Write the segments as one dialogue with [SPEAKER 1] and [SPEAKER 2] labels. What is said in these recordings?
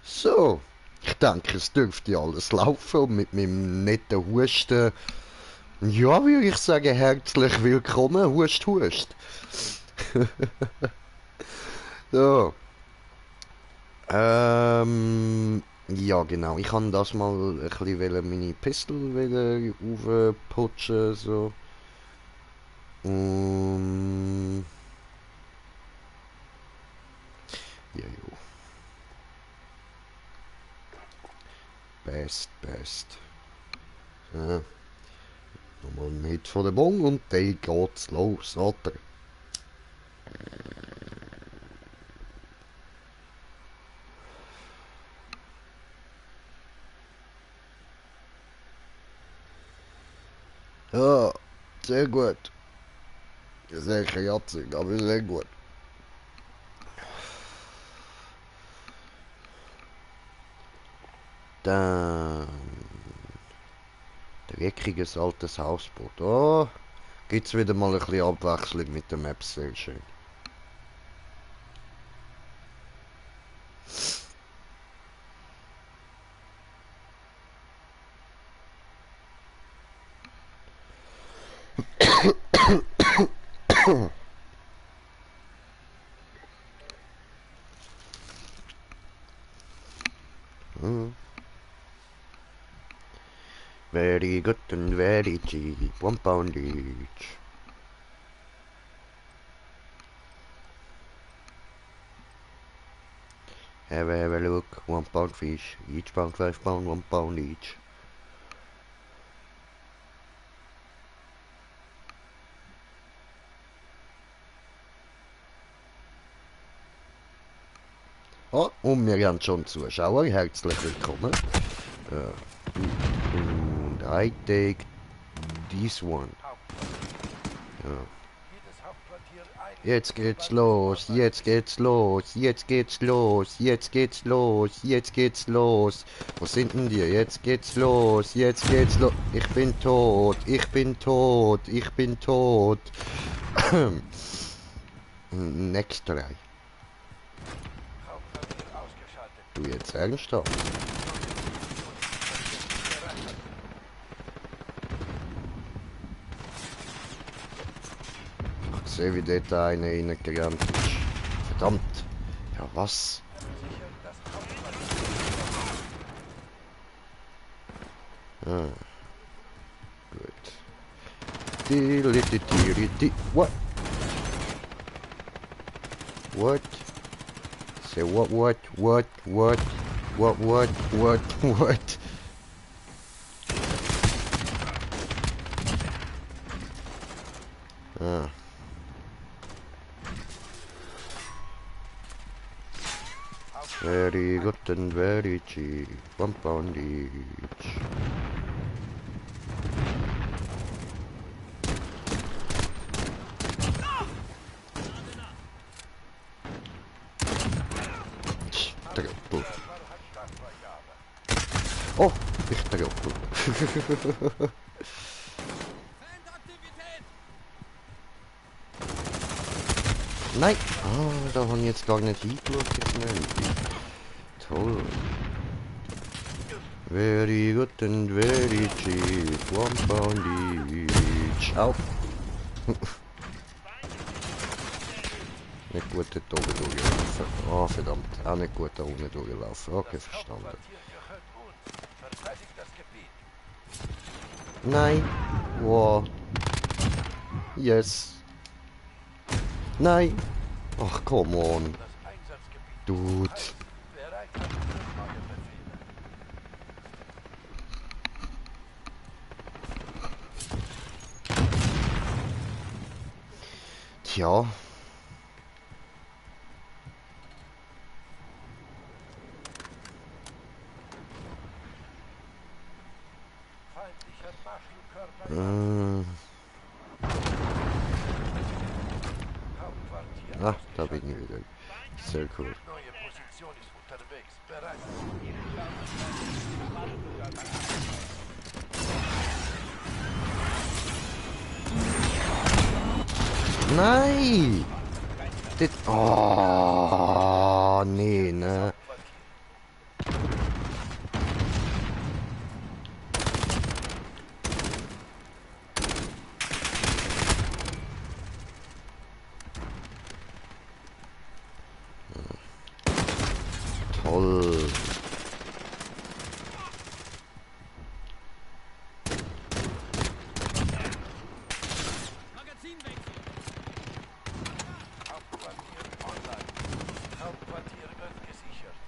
[SPEAKER 1] So, ich denke, es dürfte alles laufen und mit meinem netten Husten, ja, würde ich sagen, herzlich willkommen, Hust, Hust. So, ja genau, ich kann das mal ein bisschen meine Pistole aufputschen, so. Ja, jo, best. Ja, nochmal ein Hit von der Bong und dann geht's los, oder? Ja, sehr gut. Sehr kreativ, aber sehr gut. Dann dreckiges altes Hausboot. Oh, gibt's wieder mal ein bisschen Abwechslung mit der Map, sehr schön. Hm. Very good and very cheap, 1 pound each. Have a look, 1 pound fish, each pound 5 pound, 1 pound each. Oh, und wir haben schon Zuschauer, herzlich willkommen. Und I take this one. Ja. Jetzt geht's los, jetzt geht's los, jetzt geht's los, jetzt geht's los, jetzt geht's los. Wo sind denn die? Jetzt geht's los, jetzt geht's los. Ich bin tot, ich bin tot, ich bin tot. Next try. Du jetzt ernsthaft? Ich sehe, wie dort einer reingerannt ist. Verdammt. Ja, was? Ah, gut. What? What? Say what? What? Ah. Very good and very cheap, 1 pound each. Trippel. Oh, ich trippel. Nein! Ah, da habe ich jetzt gar nicht hingeschaut, jetzt nicht. Toll. Very good and very cheap, 1 pound each. Au! Nicht gut dort oben durchlaufen. Oh, verdammt. Auch nicht gut da unten durchlaufen. Okay, verstanden. Nein! Wow! Yes! Nein! Ach, come on! Dude! Tja. Ah, da bin ich wieder. Sehr cool. Nein! Das... Oh, nee, ne? Toll.
[SPEAKER 2] Hauptquartier online. Hauptquartier wird gesichert.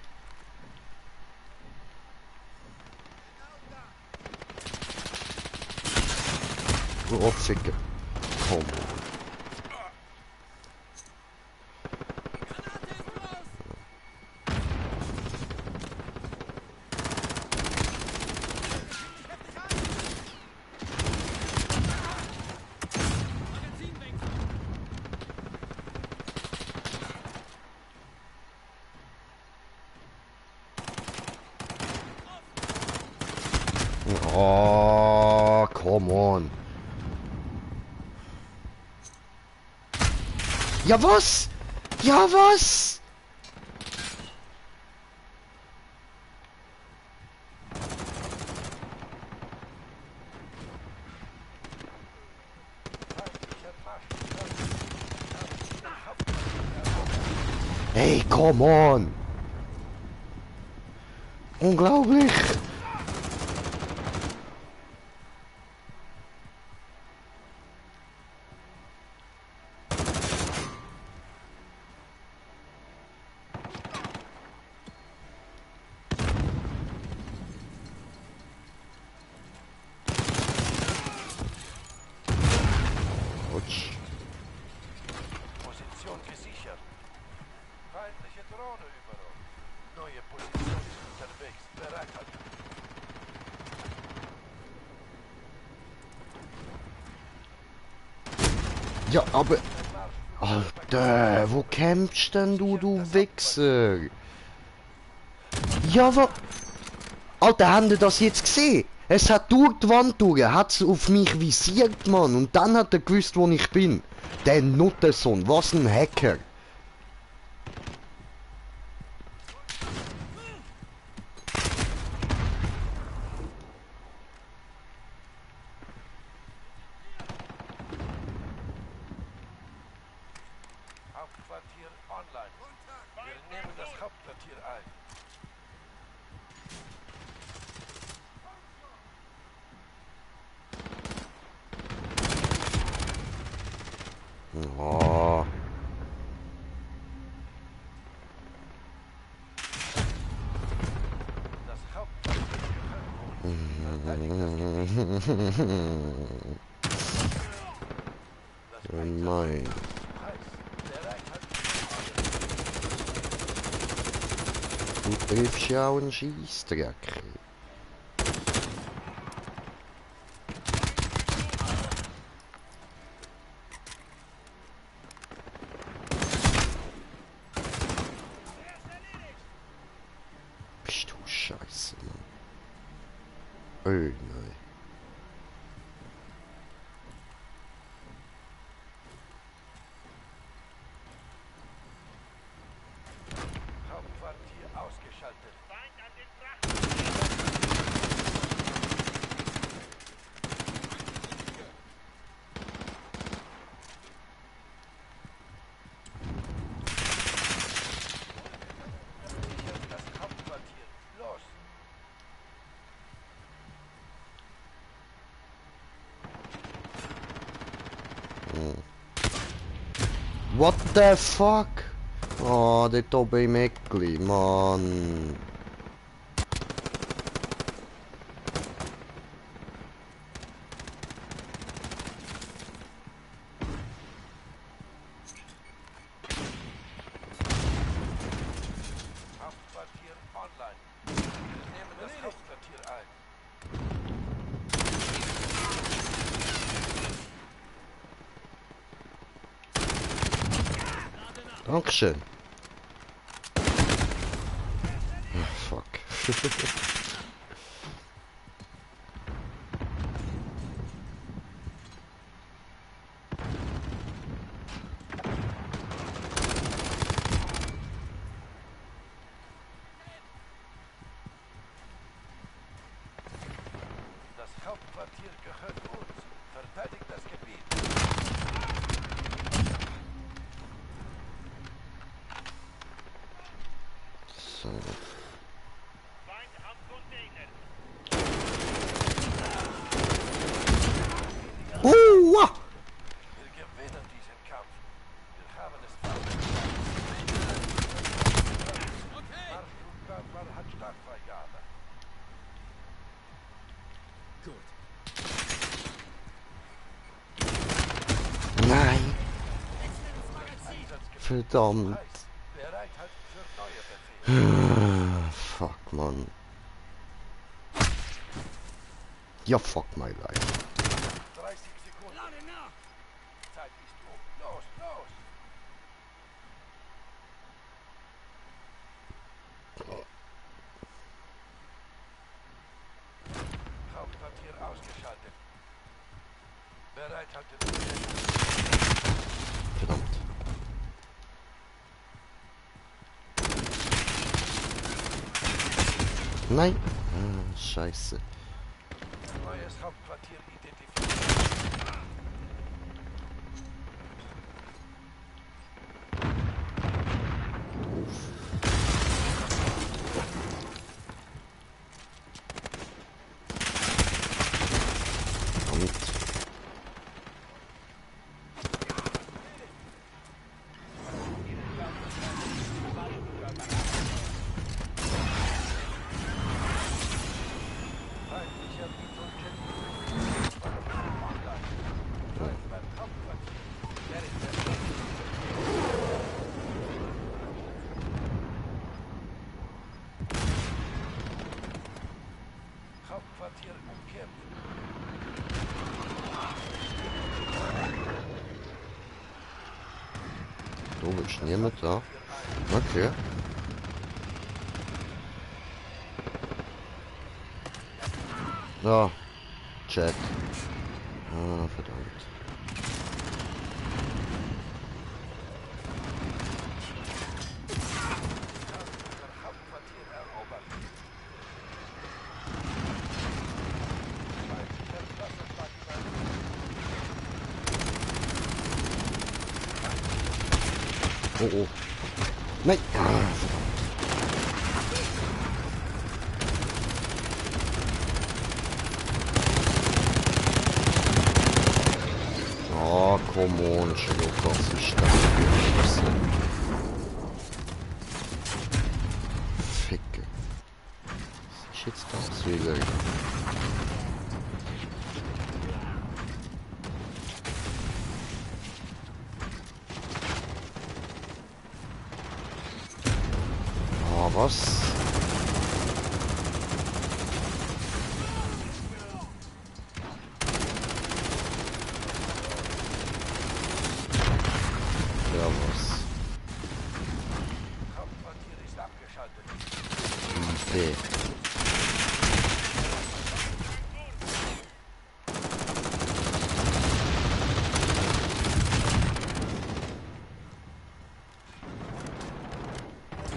[SPEAKER 1] Du Abficker. Komm. Oh, come on. Ja, was? Ja, was?
[SPEAKER 2] Feindlicher Marsch.
[SPEAKER 1] Hey, come on. Unglaublich. Autsch.
[SPEAKER 2] Position gesichert. Feindliche Drohne überall. Neue Position ist unterwegs. Bereit halten.
[SPEAKER 1] Ja, aber... Alter, wo kämpfst denn du Wichser? Ja, wa... Alter, habt ihr das jetzt gesehen? Es hat durch die Wand durch, hat's auf mich visiert, Mann. Und dann hat er gewusst, wo ich bin. Der Nuttersohn, was ein Hacker.
[SPEAKER 2] Hauptquartier online. Wir nehmen das Hauptquartier ein.
[SPEAKER 1] Oh.
[SPEAKER 2] Das Hauptquartier gehört uns. Verteidigt das Gebiet. Das
[SPEAKER 1] Mein.
[SPEAKER 2] Heiß. Bereit halten.
[SPEAKER 1] Du triffst ja auch einen Scheissdreck. Bist du Scheiße, Mann. Oh nein.
[SPEAKER 2] Hauptquartier ausgeschaltet.
[SPEAKER 3] Feind an den Fracht.
[SPEAKER 2] Sichert das Hauptquartier. Los.
[SPEAKER 1] What the fuck? Oh, dort oben im Eckli, Mann.
[SPEAKER 2] Hauptquartier online. Wir nehmen das Hauptquartier ein.
[SPEAKER 1] Dankeschön. Oh, fuck.
[SPEAKER 2] Das Hauptquartier gehört uns. Verteidigt das Gebiet.
[SPEAKER 1] So. Nein! Verdammt!
[SPEAKER 2] Heißt, bereit halten für neue Befehle.
[SPEAKER 1] Fuck, Mann. Ja, fuck my life.
[SPEAKER 2] 30 Sekunden. Zeit ist um. Los, los! Hauptquartier ausgeschaltet. Bereit halten für
[SPEAKER 1] Verdammt. Nein! Scheiße.
[SPEAKER 2] neues Hauptquartier identifiziert.
[SPEAKER 1] Verdammt.
[SPEAKER 2] Feindlicher Betonchen. Online. Bleibt beim Hauptquartier. Der ist der Hauptquartier umkämpft.
[SPEAKER 1] Da ist niemand da. Okay. Da. Chat. Ah, verdammt.
[SPEAKER 2] Unser Hauptquartier erobert. Feindlicher Wasserfall.
[SPEAKER 1] Oh, oh. Nein! Ah, oh, come on, Sherlock, was ist das für ein Ficke. Was ist jetzt das wieder? Ah, was? Ja, was?
[SPEAKER 2] Hauptquartier ist abgeschaltet.
[SPEAKER 1] Okay.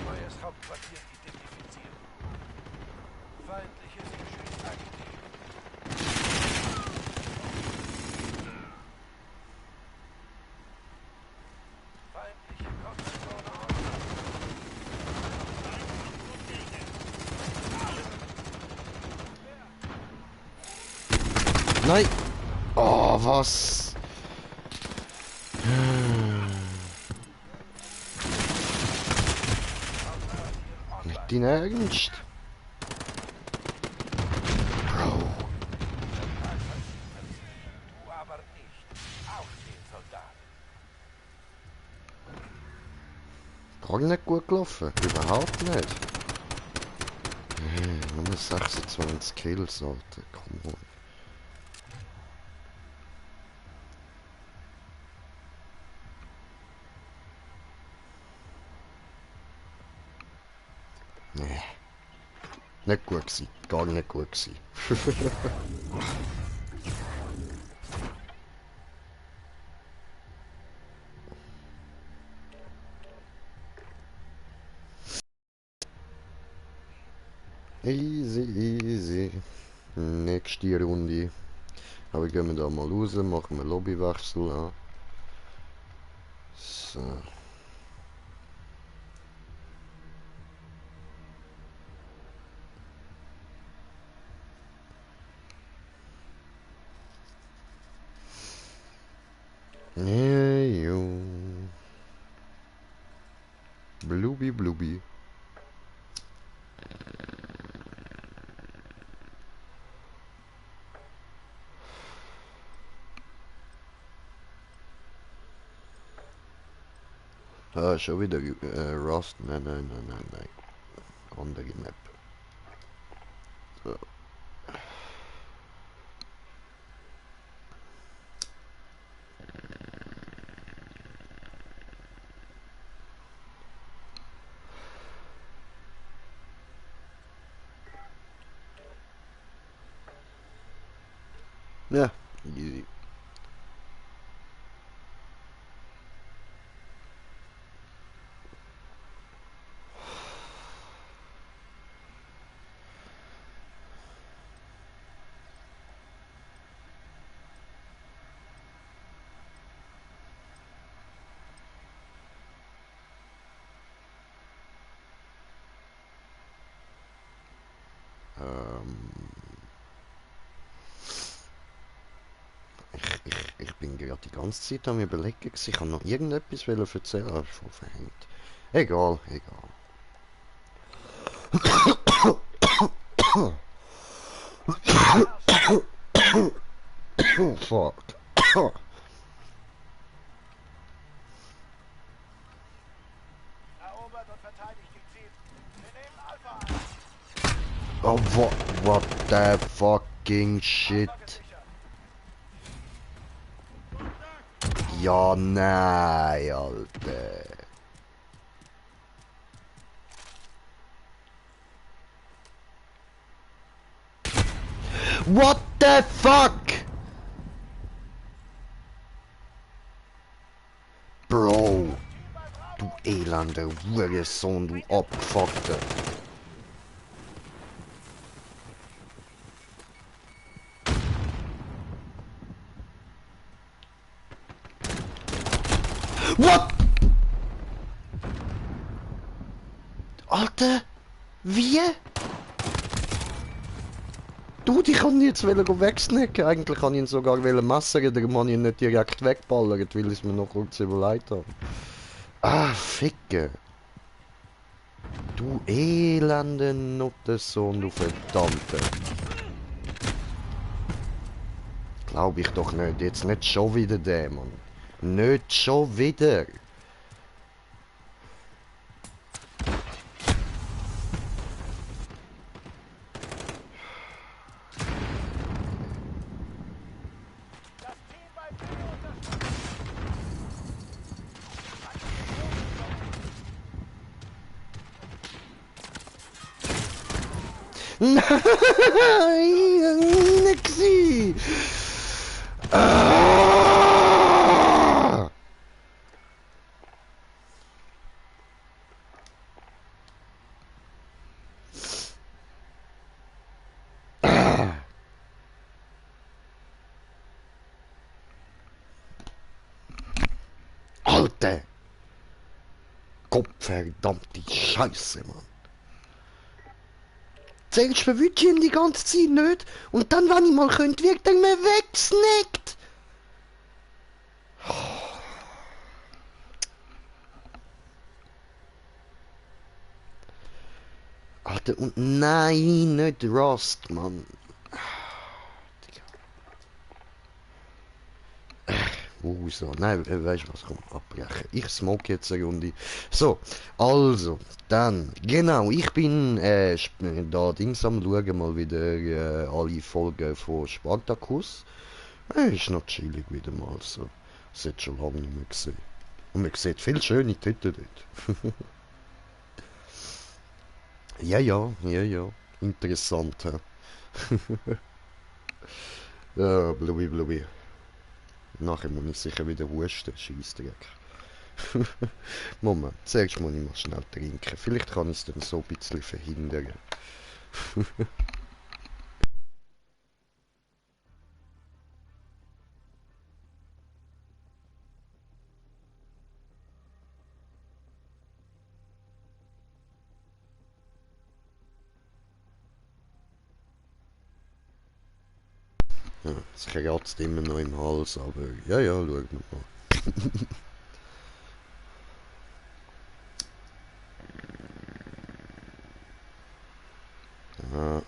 [SPEAKER 2] Neues Hauptquartier identifiziert. Feindliches Geschütz aktiv. Feindliche Kostzone online.
[SPEAKER 1] Nein! Oh, was? Nicht dein Ernst? Bro.
[SPEAKER 2] Du aber nicht. Aufstehen, Soldat.
[SPEAKER 1] Gar nicht gut gelaufen. Überhaupt nicht. Nur 26 Kills, Alter. Come on. Nee. Nicht gut gewesen. Gar nicht gut gewesen. Easy, easy. Nächste Runde. Aber gehen wir da mal raus, machen wir Lobbywechsel. Ja. So. Yeah, yo. Blubi, blubi. Ah, schon wieder Rust. Nein, nein, nein, nein, nein. Andere Map. So. Ja, easy. Ähm, ich bin gerade die ganze Zeit am überlegen, gewesen. Ich kann noch irgendetwas erzählen, aber schon verhängt. Egal, egal. Oh, fuck.
[SPEAKER 2] Erobert und verteidigt die Ziel. Wir nehmen Alpha ein.
[SPEAKER 1] Oh, what the fucking shit.
[SPEAKER 2] Alpha gesichert.
[SPEAKER 1] Ja, nein, Alter. What the fuck? Bro, du elender Hurensohn, du abgefuckter. What? Alter, wie? Du, ich kann ihn jetzt wegsnacken. Eigentlich kann ich ihn sogar messern, darum habe ich ihn nicht direkt wegballert, weil ich es mir noch kurz überlegt habe. Ah, Ficke. Du elende Nuttensohn, du verdammte. Glaub ich doch nicht. Jetzt nicht schon wieder der, Mann. Nicht schon wieder.
[SPEAKER 2] Das Team bei Bravo unterstützt.
[SPEAKER 1] Nein, Nixi. Ah! Alter! Gottverdammte Scheiße, Mann. Zuerst verwünsche ich ihn die ganze Zeit nicht und dann, wenn ich mal könnte, wird er mir wegsnackt. Alter, und nein, nicht Rust, Mann. So, nein, weißt du was, komm, abbrechen. Ich smoke jetzt eine Runde. So, also, dann, genau, ich bin da Dings am schauen, mal wieder alle Folgen von Spartacus. Ist noch chillig wieder mal so. Das hat schon lange nicht mehr gesehen. Und man sieht viel schöne Titel dort. Ja, ja, ja, ja. Interessant, hä? Ja, Blubi, Blubi. Nachher muss ich sicher wieder husten, Scheissdreck. Moment, zuerst muss ich mal schnell trinken. Vielleicht kann ich es dann so ein bisschen verhindern. Ja, es kratzt immer noch im Hals, aber ja, ja, schauen wir mal. Ja.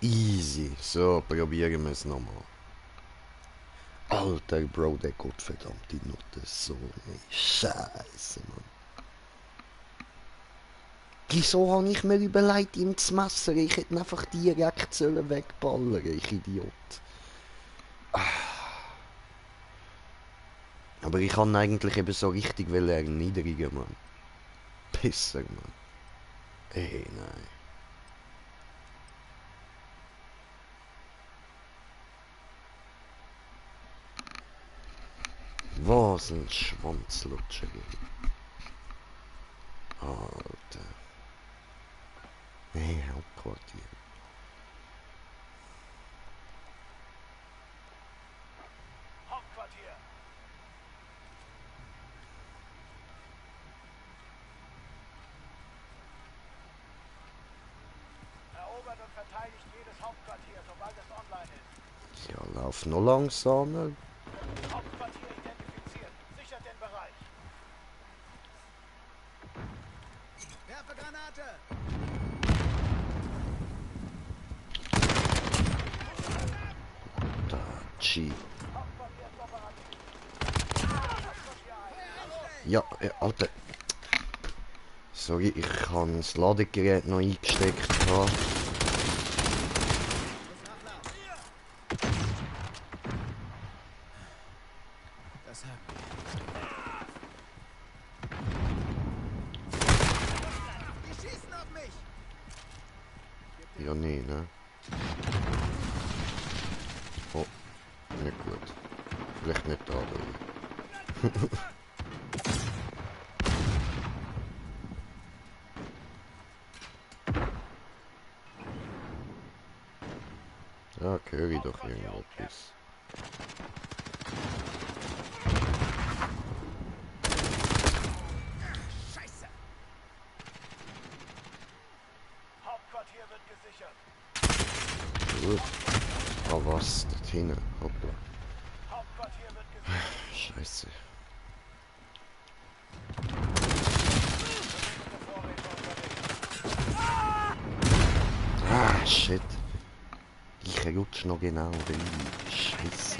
[SPEAKER 1] Easy. So, probieren wir es nochmal. Alter, Bro, der gottverdammte Nutte. So eine Scheiße, Mann. Wieso habe ich mir überlegt, ihm zu messen? Ich hätte ihn einfach direkt wegballern, ich Idiot. Aber ich kann eigentlich eben so richtig erniedrigen, Mann. Pisser, Mann. Ey, nein. Was ein Schwanzlutscher. Alter. Nee, Hauptquartier.
[SPEAKER 2] Hauptquartier. Erobert und verteidigt jedes Hauptquartier, sobald es online ist.
[SPEAKER 1] Ja, lauf noch langsamer.
[SPEAKER 2] Hauptquartier identifiziert. Sichert den Bereich.
[SPEAKER 3] Werfe Granate!
[SPEAKER 1] Da, G.
[SPEAKER 2] Hauptquartier ist operativ. Hauptquartier ein.
[SPEAKER 1] Ja, Alter. Sorry, ich habe das Ladegerät noch eingesteckt.
[SPEAKER 3] Das hat Die schießen auf mich!
[SPEAKER 1] Ja, nee, ne? Oh, nicht gut. Vielleicht nicht da, oder? Ja, höre ich doch irgendetwas.
[SPEAKER 3] Scheiße!
[SPEAKER 2] Hauptquartier wird gesichert.
[SPEAKER 1] Gut. Ah, was? Dort hinten. Hoppla.
[SPEAKER 2] Hauptquartier wird gesichert.
[SPEAKER 1] Scheiße. Ah, shit. Ich rutsche noch genau rein. Scheiße.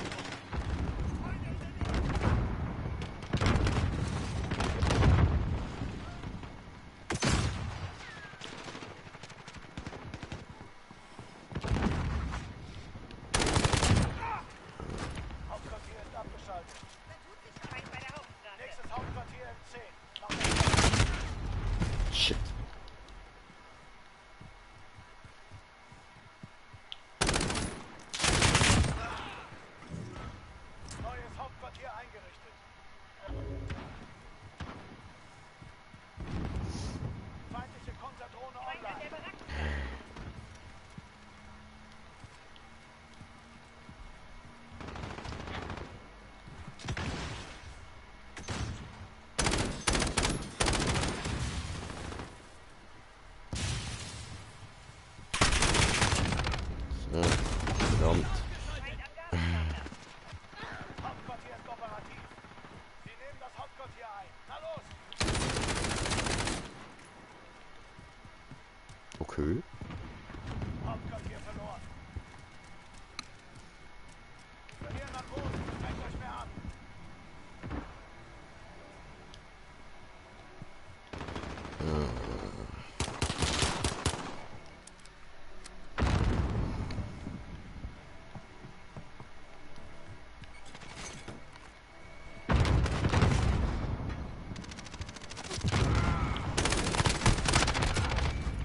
[SPEAKER 2] Hauptquartier ist abgeschaltet.
[SPEAKER 3] Bei der Hauptstraße.
[SPEAKER 2] Nächstes Hauptquartier in 10. Nach
[SPEAKER 1] Shit.
[SPEAKER 2] neues Hauptquartier eingerichtet. Feindliche Konterdrohne online.
[SPEAKER 1] So, verdammt.
[SPEAKER 2] Hauptquartier ist operativ. Sie nehmen das Hauptquartier ein. Na los!
[SPEAKER 1] Okay.
[SPEAKER 2] Hauptquartier verloren. Verlieren an Boden. Strengt euch mehr an.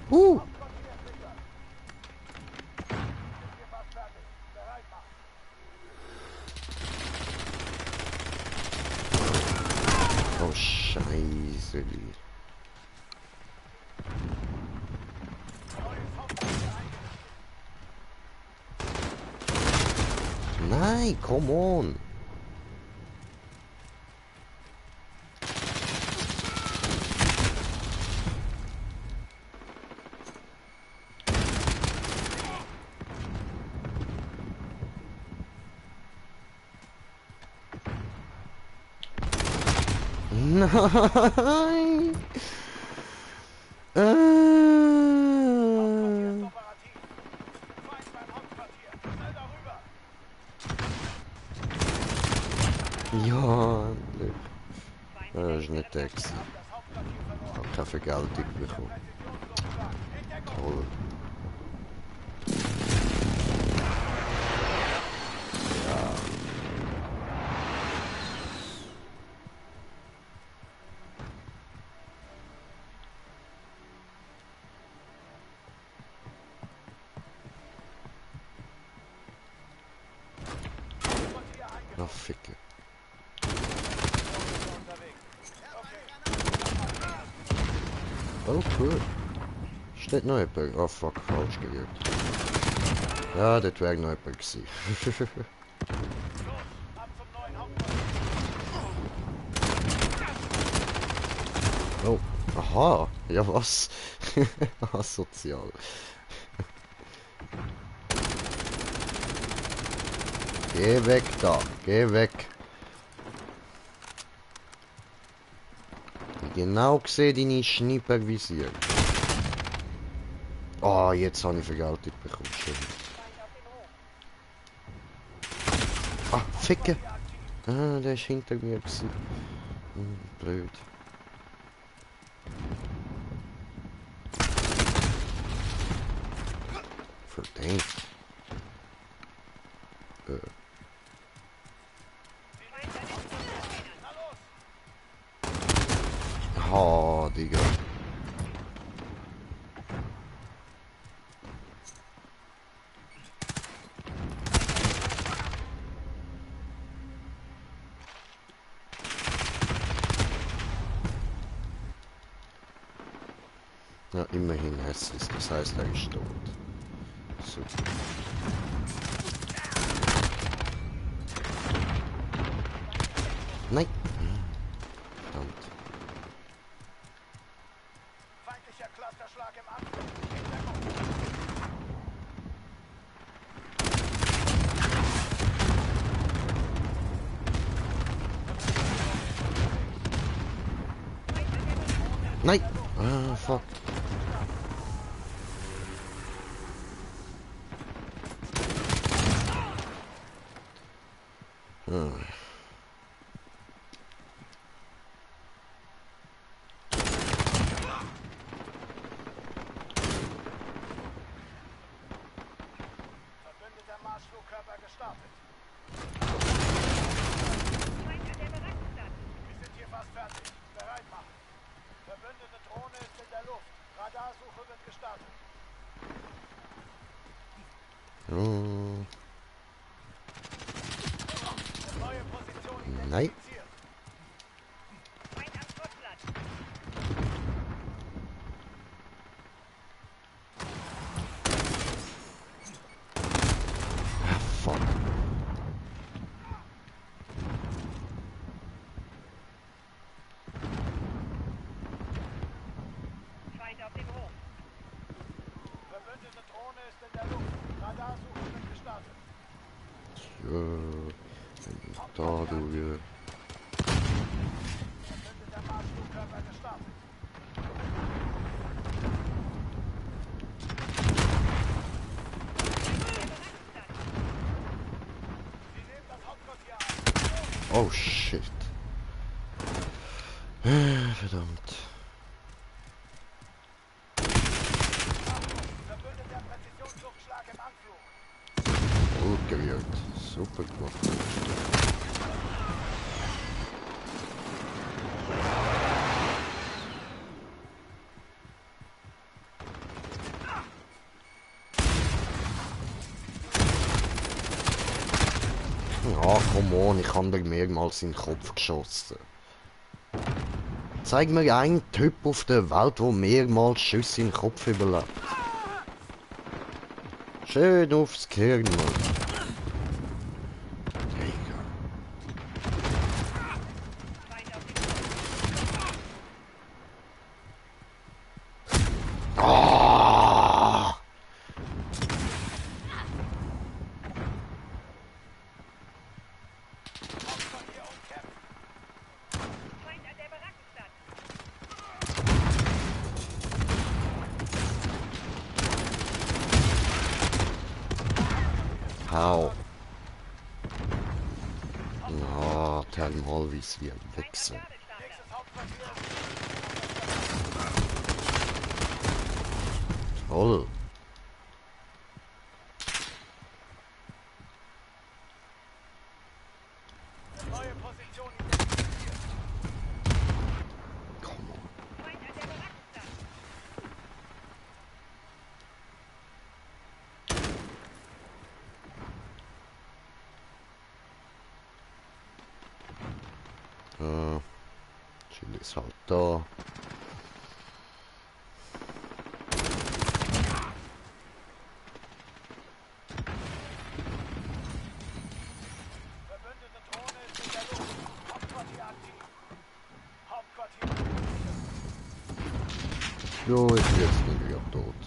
[SPEAKER 2] Hauptquartier ist sicher. Sind wir fast fertig. Bereit machen.
[SPEAKER 1] Oh, Scheiße.
[SPEAKER 2] Neues Hauptquartier eingerichtet.
[SPEAKER 1] Nein, come on. Nein.
[SPEAKER 2] Hauptquartier ist operativ. Feindliche
[SPEAKER 1] Ja, endlich. Das war nicht der. Ich habe keine Vergeltung bekommen. Toll. Na, Ficke. Oh, cool. Steht noch jemand? Oh, fuck, falsch gewählt. Ja, das wäre noch jemand gewesen. Oh, aha. Ja, was? Asozial. Geh weg da. Geh weg. Genau gesehen deine Schnippervisier. Oh, jetzt habe ich Vergeltung bekommen. Schön. Ah, Ficke. Ah, der ist hinter mir gewesen. Blöd. Verdammt. Oh, Digga. Ja, immerhin hässlich. Das heißt, er ist tot. Super. Nein. Verdammt.
[SPEAKER 2] Feindlicher Clusterschlag im Anflug.
[SPEAKER 1] Nein. Ah, fuck.
[SPEAKER 2] Verbündeter Marschflugkörper gestartet. Wir sind hier fast fertig. Bereit machen. Verbündete Drohne ist in der Luft. Radarsuche wird gestartet.
[SPEAKER 1] Oh.
[SPEAKER 2] Neue Position
[SPEAKER 1] Nein.
[SPEAKER 2] identifiziert.
[SPEAKER 1] Ah, fuck.
[SPEAKER 2] Verbündete Drohne ist in der Luft. Radarsuche wird gestartet.
[SPEAKER 1] Ja. Da, du.
[SPEAKER 2] Verbündeter Marschflugkörper gestartet. Sie nehmen das Hauptquartier ein.
[SPEAKER 1] Oh, shit. Verdammt.
[SPEAKER 2] Verbündeter Präzisionsluftschlag im Anflug.
[SPEAKER 1] Gut gewählt. Super gemacht. Ja, come on, ich habe dir mehrmals in den Kopf geschossen. Zeig mir einen Typ auf der Welt, der mehrmals Schüsse in den Kopf überlebt. Schön aufs Gehirn, Mann. Digga. Ah! How? Na, tell mal, wie sie wechseln.
[SPEAKER 2] Nächstes Hauptquartier ist
[SPEAKER 1] Toll.
[SPEAKER 2] neue Position identifiziert.
[SPEAKER 1] Komm on.
[SPEAKER 3] Feind an der Barackenplatz.
[SPEAKER 1] Chili ist halt da.
[SPEAKER 2] Verbündete Drohne ist in der Luft. Hauptquartier aktiv. Hauptquartier.
[SPEAKER 1] Jo, ich bin jetzt nicht wieder tot.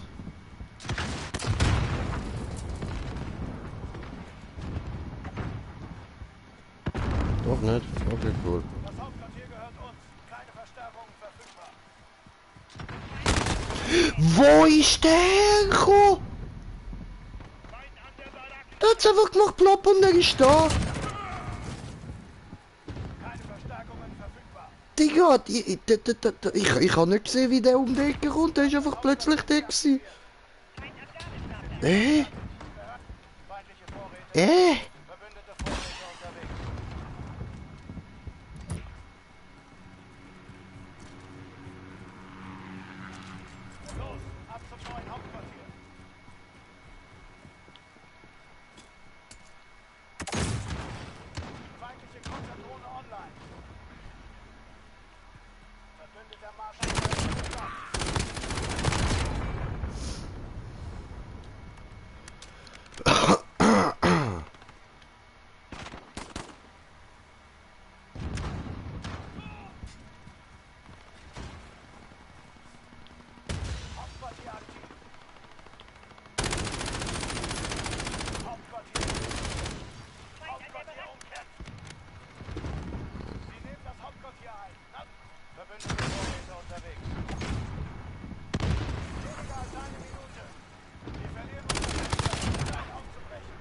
[SPEAKER 1] Doch nicht? Okay, cool.
[SPEAKER 2] Das Hauptquartier gehört uns. Keine Verstärkungen verfügbar.
[SPEAKER 1] Wo ist der hergekommen?
[SPEAKER 2] Feind an der Baracken.
[SPEAKER 1] Der hat's einfach gemacht, plopp, und er ist da.
[SPEAKER 2] Keine Verstärkungen verfügbar.
[SPEAKER 1] Digga, ich habe nicht gesehen, wie der um die Ecke kommt. Der ist einfach plötzlich da gewesen.
[SPEAKER 3] Feind Afghanistan.
[SPEAKER 2] Feindliche Vorräte. Verbündete Vorräte unterwegs. Los, ab zum neuen Hauptquartier. Feindliche Konterdrohne online. Verbündeter Marsch. Hauptquartier aktiv. Hauptquartier.
[SPEAKER 3] Feind an der
[SPEAKER 2] Hauptquartier
[SPEAKER 3] Barackenplatz.
[SPEAKER 2] umkämpft. Sie nehmen das Hauptquartier ein. Na, verbündete Vorräte unterwegs. Weniger als eine Minute. Wir verlieren unser Fenster. Zeit aufzubrechen.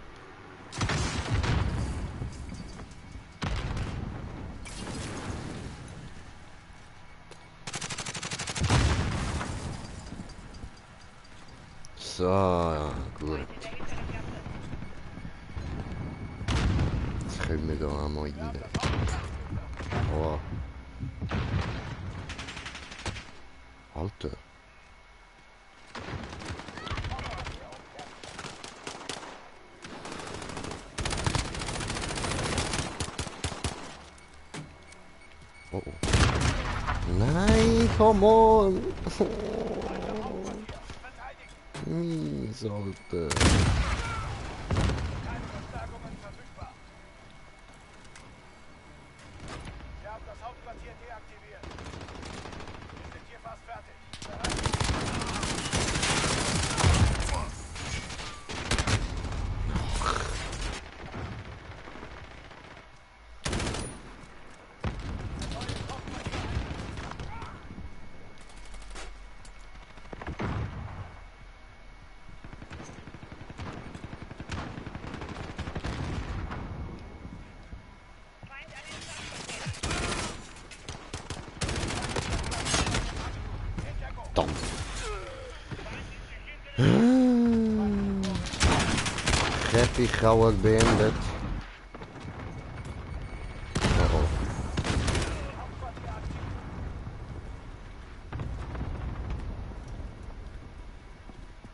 [SPEAKER 1] So, ja, gut.
[SPEAKER 3] In der hinteren Gasse.
[SPEAKER 1] Jetzt können wir da auch mal rein. Oh. Alter. Oh, oh. Nein, come on. Mies, Alter.
[SPEAKER 2] Keine Verstärkungen verfügbar. Wir haben das Hauptquartier deaktiviert. Wir sind hier fast fertig.
[SPEAKER 3] Feind an den Stadtcontainer.
[SPEAKER 1] Verdammt. Treffichauer beendet. Oh, oh.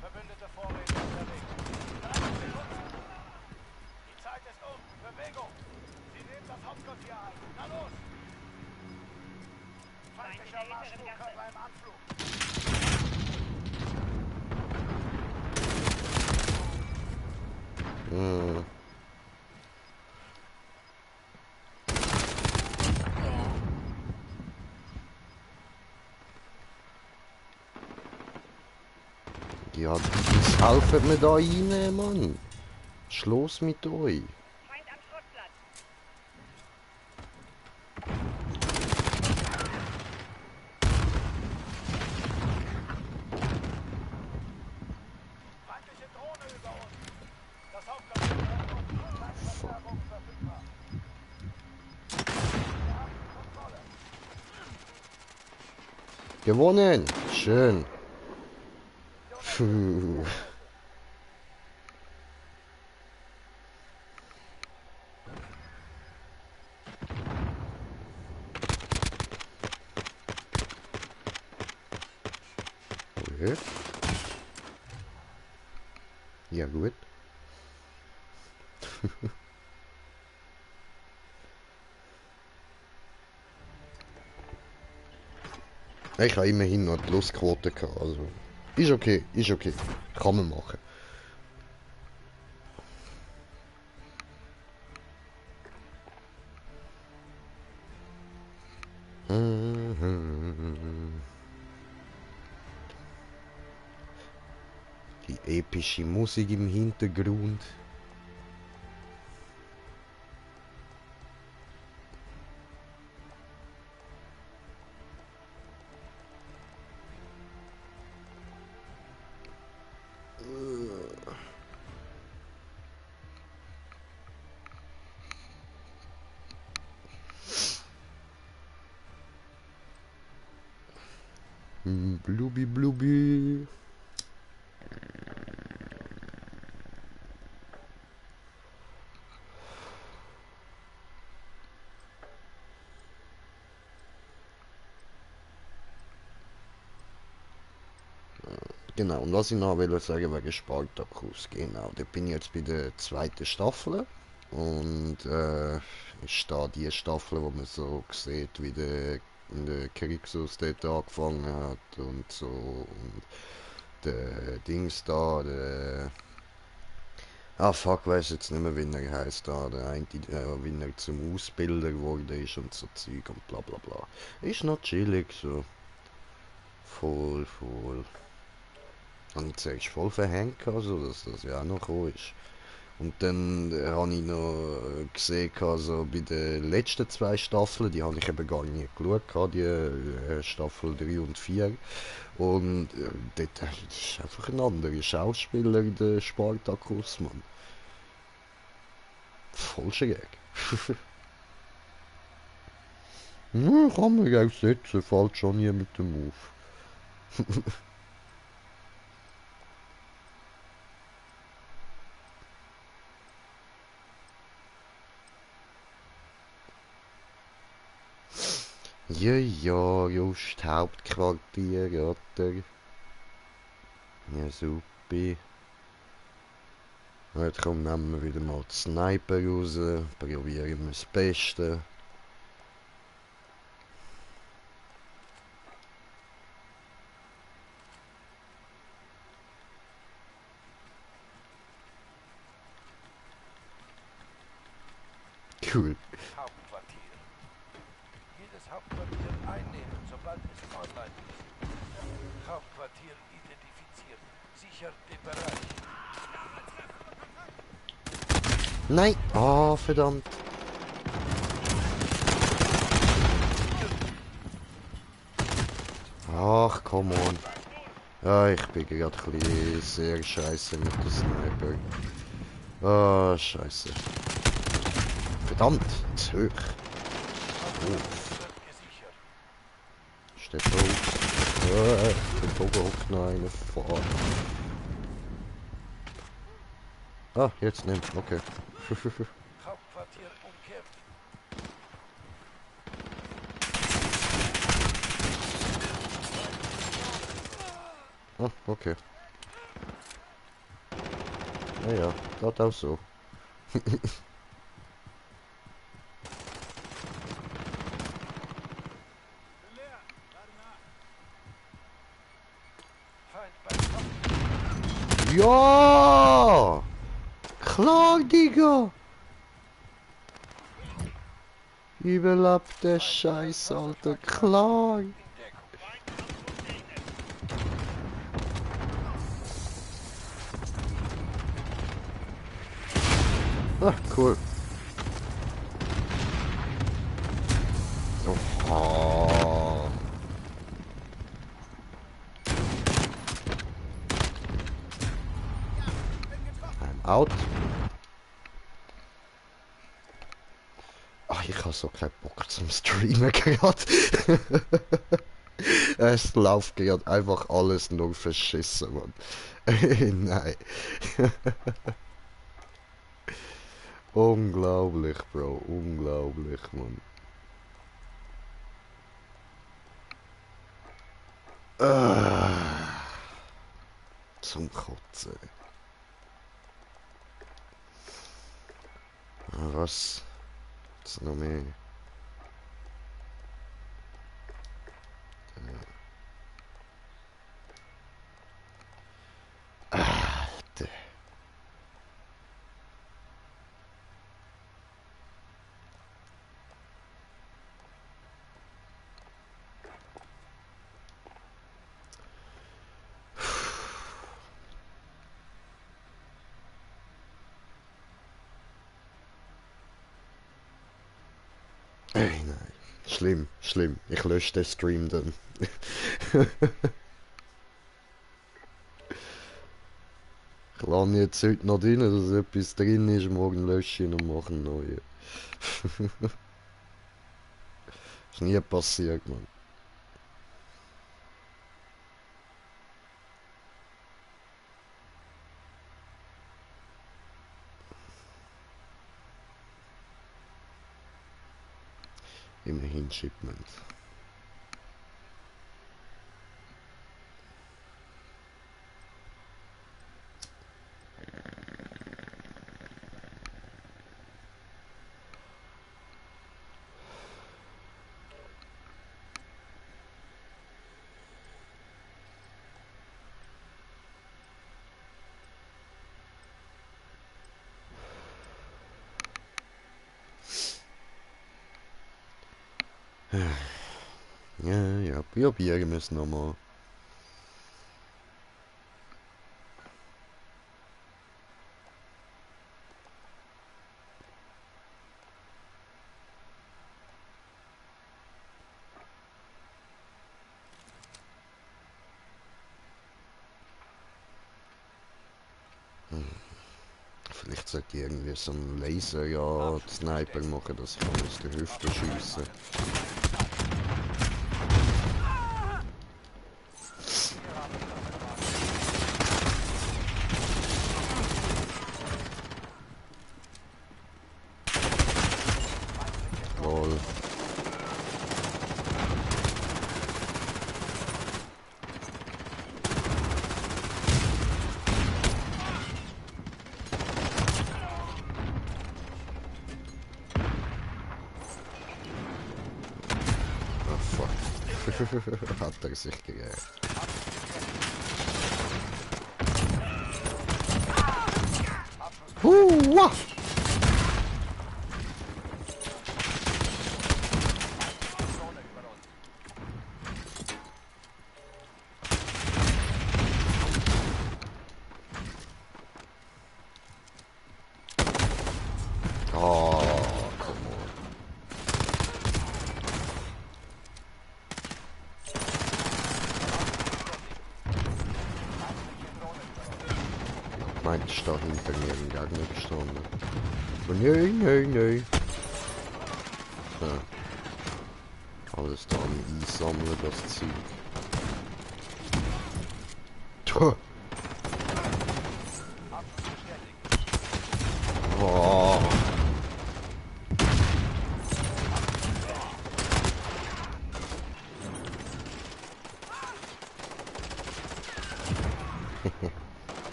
[SPEAKER 2] Verbündete Vorräte unterwegs. 30 Sekunden. Die Zeit ist um. Bewegung. Sie nehmen das Hauptquartier ein. Na los. Feindlicher Marschflugkörper im Anflug.
[SPEAKER 1] Hm. Ja, das helfen mir da rein, Mann. Schluss mit euch.
[SPEAKER 3] Feind am Schrottplatz.
[SPEAKER 2] Feindliche Drohne über uns. Das Hauptquartier gehört uns. Keine Verstärkung verfügbar.
[SPEAKER 1] Gewonnen! Schön. Puh. Okay. Ja gut. Ich habe immerhin noch die Plusquote gehabt, also ist okay, ist okay. Kann man machen. Die epische Musik im Hintergrund. Blubi blubi. Genau, und was ich noch will sagen wegen Spartacus, genau, da bin ich jetzt bei der zweiten Staffel und ist da die Staffel, wo man so sieht, wie der Krixus dort angefangen hat und so und der Dings da, der fuck, weiß jetzt nicht mehr, wie er heißt da, der eine, wie er zum Ausbilder geworden ist und so Zeug und bla bla bla. Ist noch chillig, so. Voll. Und ich zuerst voll verhängt, also, dass das ja auch noch gekommen ist. Und dann habe ich noch gesehen, also bei den letzten zwei Staffeln, die habe ich eben gar nicht geschaut, die Staffel 3 und 4. Und dort ist einfach ein anderer Schauspieler, der Spartacus, Mann. Voll schräg. Kann man auch setzen, fällt schon nie mit dem auf. Ja, just Hauptquartier, oder? Ja, super. Jetzt kommen nehmen wir wieder mal die Sniper raus, probieren wir das Beste. Cool.
[SPEAKER 2] Hauptquartier. Jedes Hauptquartier einnehmen, sobald es online ist. Hauptquartier identifiziert. Sichert den Bereich.
[SPEAKER 1] Nein! Ah, verdammt! Ach, come on. Ja, ich bin gerade ein bisschen sehr scheiße mit der Sniper. Ah, scheiße. Verdammt, zu hoch. Uff.
[SPEAKER 2] Gesichert.
[SPEAKER 1] Steht auf. Der Vogel hockt noch einer vor. Ah, jetzt nimmt. Okay.
[SPEAKER 2] Hauptquartier umkämpft.
[SPEAKER 1] Ah, okay. Naja, das auch so.
[SPEAKER 2] Feind beim Kopf.
[SPEAKER 1] Ja! Klar, Digga! Überlebt der Scheiß, Alter. Klar!
[SPEAKER 2] In Deckung.
[SPEAKER 1] Ah, cool. Oh. I'm out. Ach, ich habe so keinen Bock zum Streamen gerade. Es läuft gerade einfach alles nur verschissen, Mann. Nein. Unglaublich, Bro. Unglaublich, Mann. Zum Kotzen. Was? Was noch mehr? Alter. Ey, nein. Schlimm, schlimm. Ich lösche den Stream dann. Ich lade jetzt heute noch drin, dass etwas drin ist, morgen lösche ich ihn und mache einen neuen. Ist nie passiert, Mann. Immerhin Shipment. Ja, ja, probieren wir es nochmal. Vielleicht sollte ich irgendwie so einen Laser, ja, Sniper machen, dass ich aus der Hüfte schiessen. Lol. Oh fuck. Hat er sich geärgert. Huah! Oh, come on. Meint, ist da hinter mir ein Gegner gestanden. Aber nein, nein, nein. So. Alles da am Einsammeln, das Zeug. Tuh. Oh.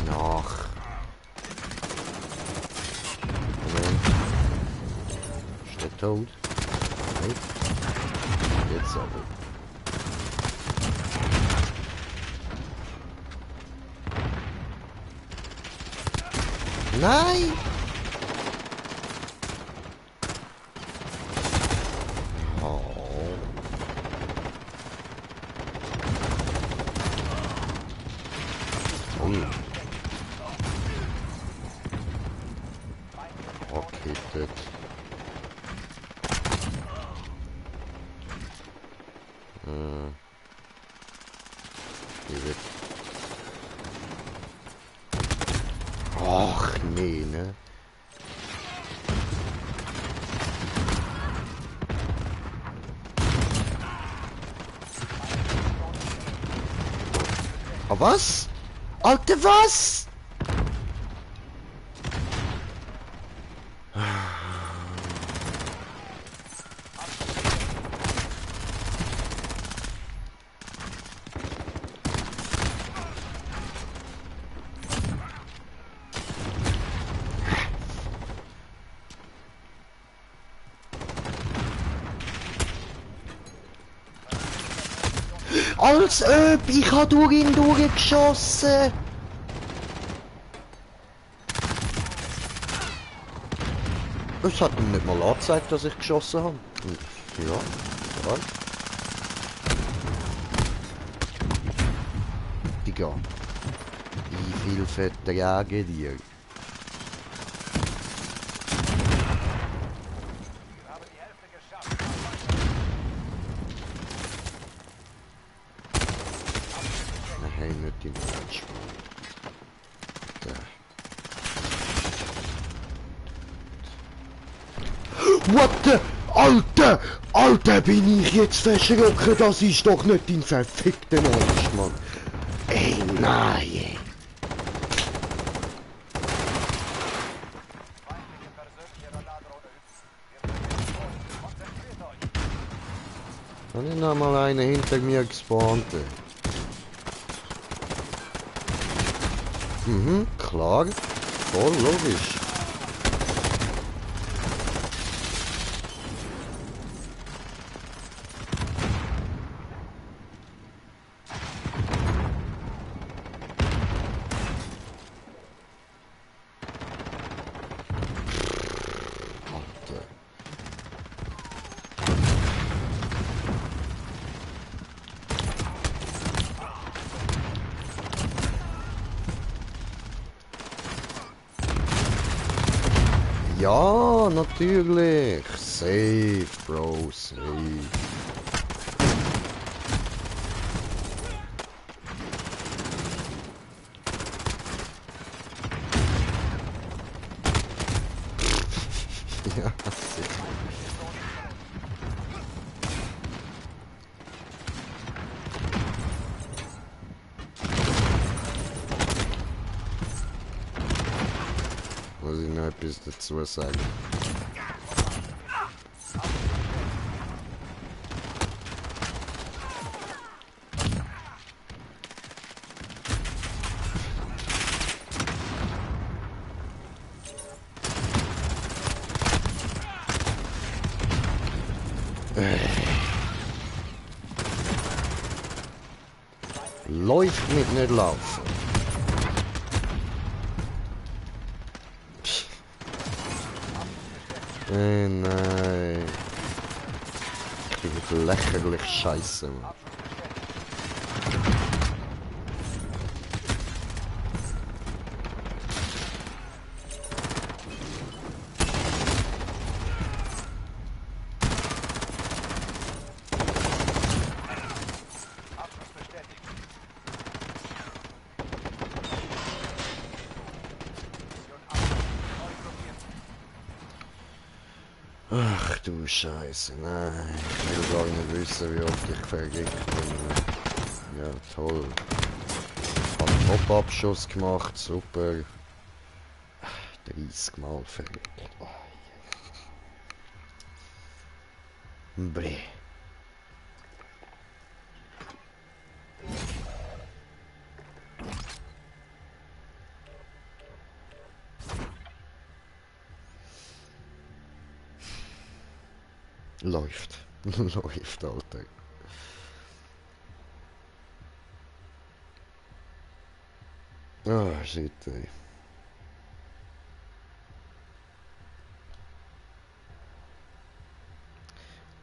[SPEAKER 1] Nach. Moment. Ist der tot? Nein. Jetzt aber. Nein! Oh. Ui. Okay, das. Die wird. Ach nee, ne? Ah, was? Alter, was? Als ob, ich hab durch ihn durchgeschossen. Es hat ihm nicht mal angezeigt, dass ich geschossen habe. Ja, ja. Digga. Wie viel vertrage dir?
[SPEAKER 2] Wir haben die Hälfte geschafft.
[SPEAKER 1] Nein, nicht in Deutsch. What the... Alter! Alter, bin ich jetzt verschrocken? Das ist doch nicht dein verfickter Ernst, Mann. Ey, nein.
[SPEAKER 2] Feindliche persönliche Radardrohne übt. Wir bringen vor. Konzentriert euch.
[SPEAKER 1] Dann ist noch mal einer hinter mir gespawnt. Mhm, klar. Voll logisch. Alter. Ja, natürlich. Safe, Bro, safe. Ja, sicher. Muss ich noch etwas dazu sagen? Läuft mit nicht laufen. Nein. Ich bin lächerlich scheiße, Mann.
[SPEAKER 2] Abschluss bestätigt. Mission abgeschlossen. Neu blockiert.
[SPEAKER 1] Ach du Scheiße, nein. Ich will gar nicht wissen, wie oft ich verrückt bin. Ja, toll. Ich habe einen Top-Abschuss gemacht, super. 30 Mal verrückt. Oh, yeah. Breh. Läuft. Läuft, Alter. Ah, shit, ey.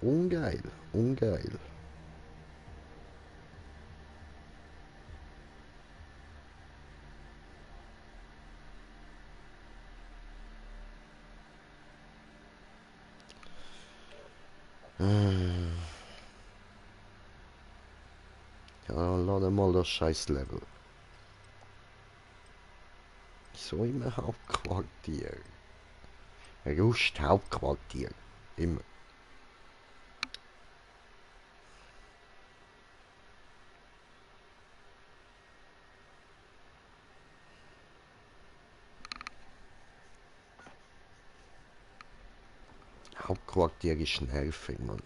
[SPEAKER 1] Ungeil, ungeil. Ja, lade mal das scheiß Level. So im Hauptquartier. Rust Hauptquartier. Immer. Hauptquartier ist helfen, Mann.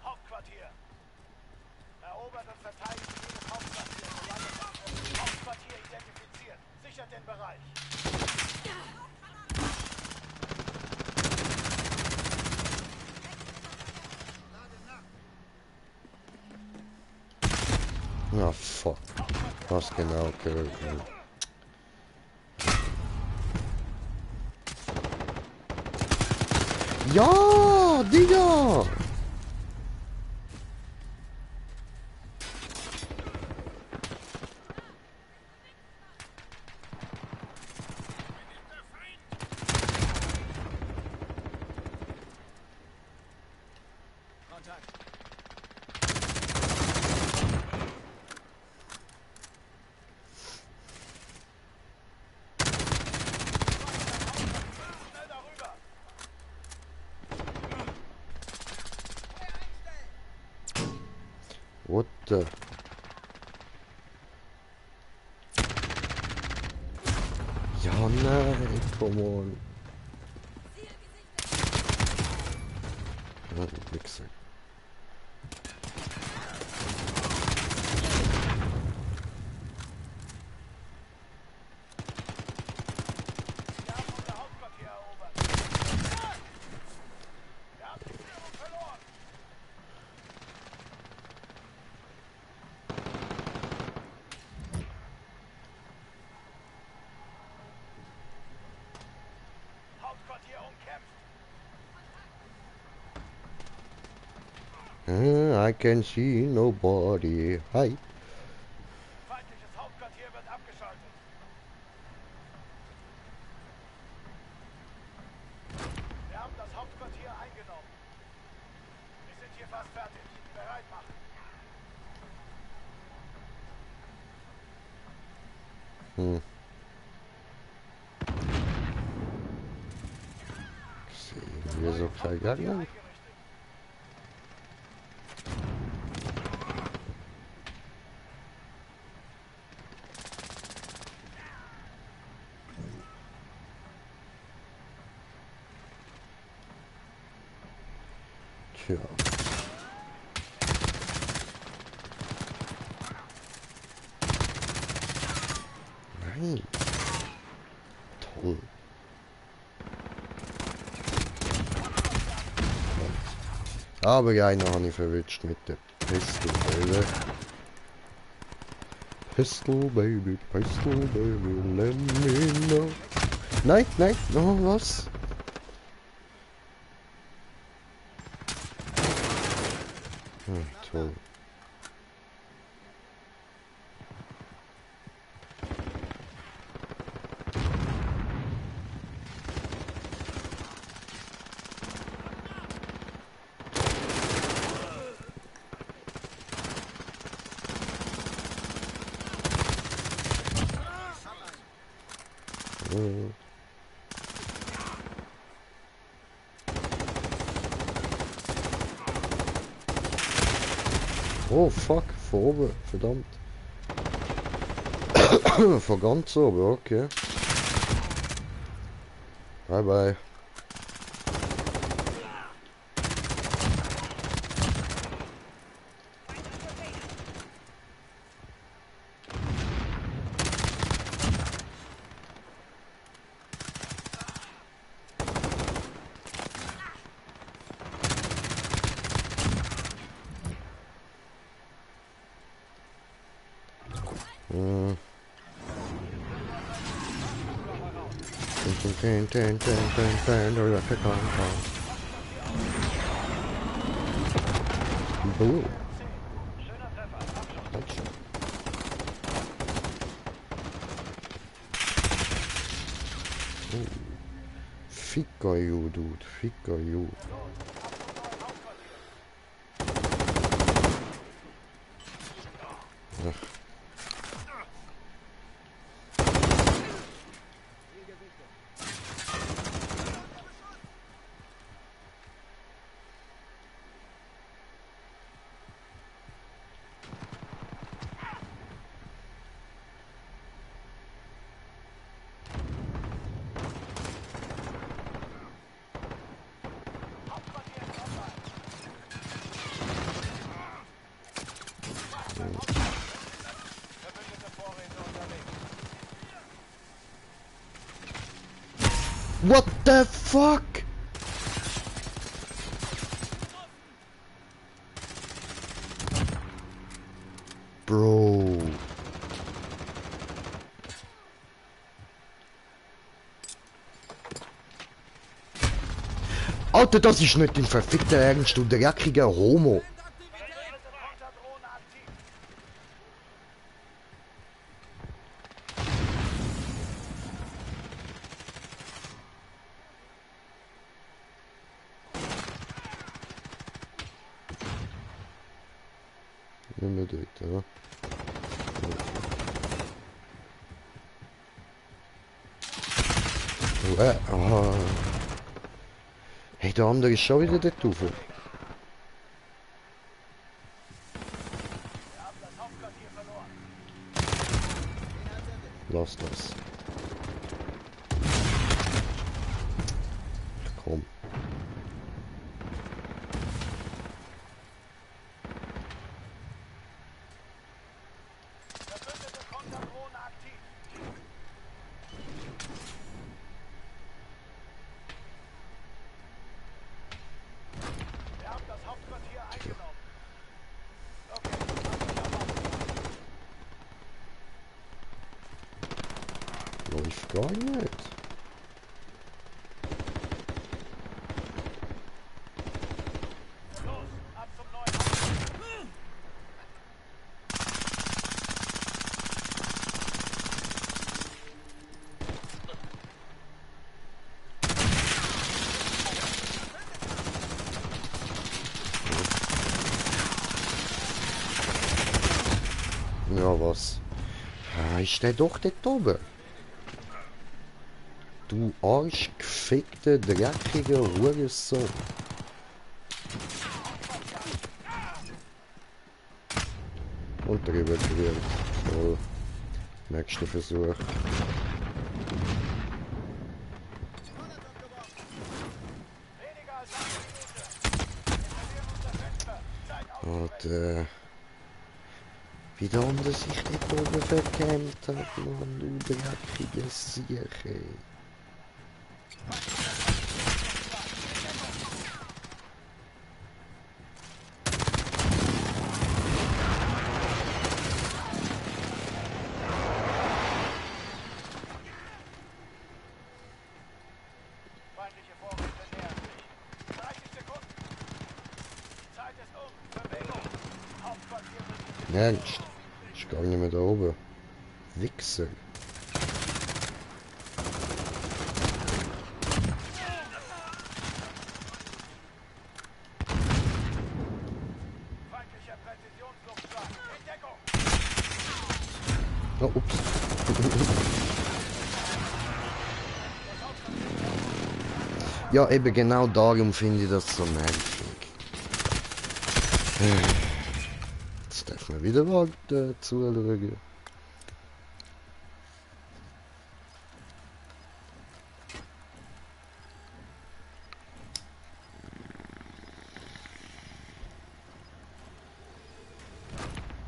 [SPEAKER 2] Hauptquartier. Erobert und verteidigt jedes Hauptquartier. Hauptquartier identifiziert. Sichert den Bereich.
[SPEAKER 1] Ah, fuck. Was genau gehört. Ja, Digga!
[SPEAKER 2] Schnell darüber.
[SPEAKER 1] What the... Ja, nein, come on. Ja, Wichser.
[SPEAKER 2] Wir haben unser Hauptquartier erobert. Wir haben die Führung verloren. Hauptquartier umkämpft.
[SPEAKER 1] I can see nobody. Hi.
[SPEAKER 2] Feindliches Hauptquartier wird abgeschaltet. Wir haben das Hauptquartier eingenommen. Wir sind hier fast fertig. Bereit machen.
[SPEAKER 1] Hm. Sehen wir so vergangen?
[SPEAKER 2] Eingerichtet.
[SPEAKER 1] Tja. Nein. Toll. Aber einer habe ich verwitscht mit der Pistol, Baby. Pistol, Baby, Pistol, Baby, let me know. Nein, nein, noch was? Toll. Oh fuck, von oben, verdammt. Von ganz oben, okay. Bye bye. Boom.
[SPEAKER 2] Schöner Treffer. Abschuss.
[SPEAKER 1] Ficker you, dude. Ficker you. Ach. What the fuck? Bro. Alter, das ist nicht dein verfickter Ernst, du dreckiger Homo.
[SPEAKER 2] Verbündete Konterdrohne aktiv.
[SPEAKER 1] Nicht mehr dort, oder? Oh, hey, der andere ist schon wieder dort rauf.
[SPEAKER 2] Wir haben das Hauptquartier verloren.
[SPEAKER 1] Lass das. Komm.
[SPEAKER 2] Verbündete Konterdrohne aktiv. Wir haben das Hauptquartier eingenommen. Okay,
[SPEAKER 1] Läuft gar nicht.
[SPEAKER 2] los, ab zum neuen Hauptquartier.
[SPEAKER 1] Ja, was? Ah, ist der doch dort oben? Du arschgefickter, dreckiger Hurensohn. Und drüber gerührt. Toll. Nächster Versuch.
[SPEAKER 2] Weniger als eine Minute. Wir verlieren unser Fenster. Zeit aus.
[SPEAKER 1] Und wie der andere sich dort oben verkämmt hat, Mann, du dreckiger Sieg, ey.
[SPEAKER 2] Feindliche Vorräte nähern sich. 30 Sekunden. Die Zeit ist um. Bewegung. Hauptquartier wird
[SPEAKER 1] Ernst? Ist gar nicht mehr da oben. Wichser.
[SPEAKER 2] feindlicher Präzisionsluftschlag. In Deckung.
[SPEAKER 1] Oh, ups. Ja, eben genau darum finde ich das so nervig. Jetzt darf man wieder warten, zuschauen.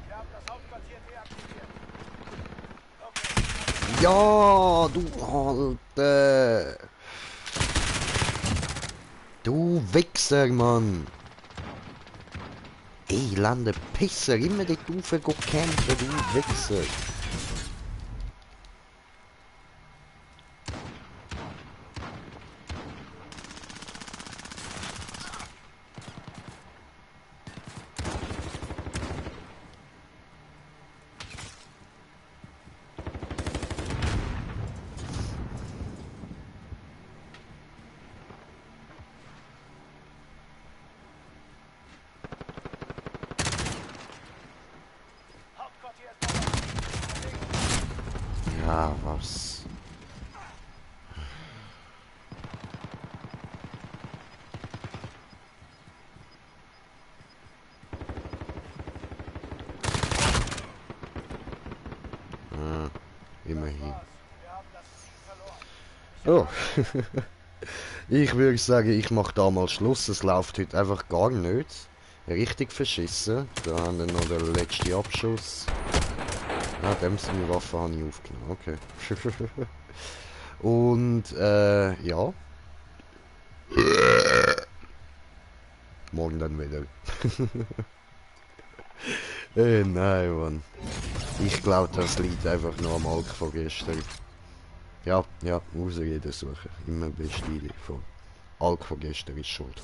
[SPEAKER 2] Wir haben das Hauptquartier deaktiviert. Okay.
[SPEAKER 1] Ja, du Alter. Du Wichser, Mann. Elende Pisser, immer dort rauf campen, du Wichser.
[SPEAKER 2] Hauptquartier ist bereit.
[SPEAKER 1] Ja, was? Immerhin.
[SPEAKER 2] Wir haben das Ziel verloren.
[SPEAKER 1] Oh. Ich würde sagen, ich mache da mal Schluss. Es läuft heute einfach gar nicht. Richtig verschissen. Da haben wir noch den letzten Abschuss. Ah, dem seine Waffe habe ich aufgenommen. Okay. Und ja. Morgen dann wieder. Nein, Mann. Ich glaube, das liegt einfach nur am Alk von gestern. Ja, Ausreden suchen. Immer beste Idee von Alk von gestern ist schuld.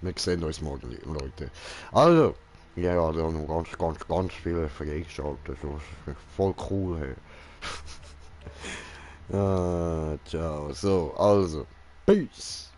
[SPEAKER 1] Wir sehen uns morgen, Leute. Also, ja, da haben noch ganz viele freigeschaltet. So, voll cool, hey. Ciao. So, also. Peace.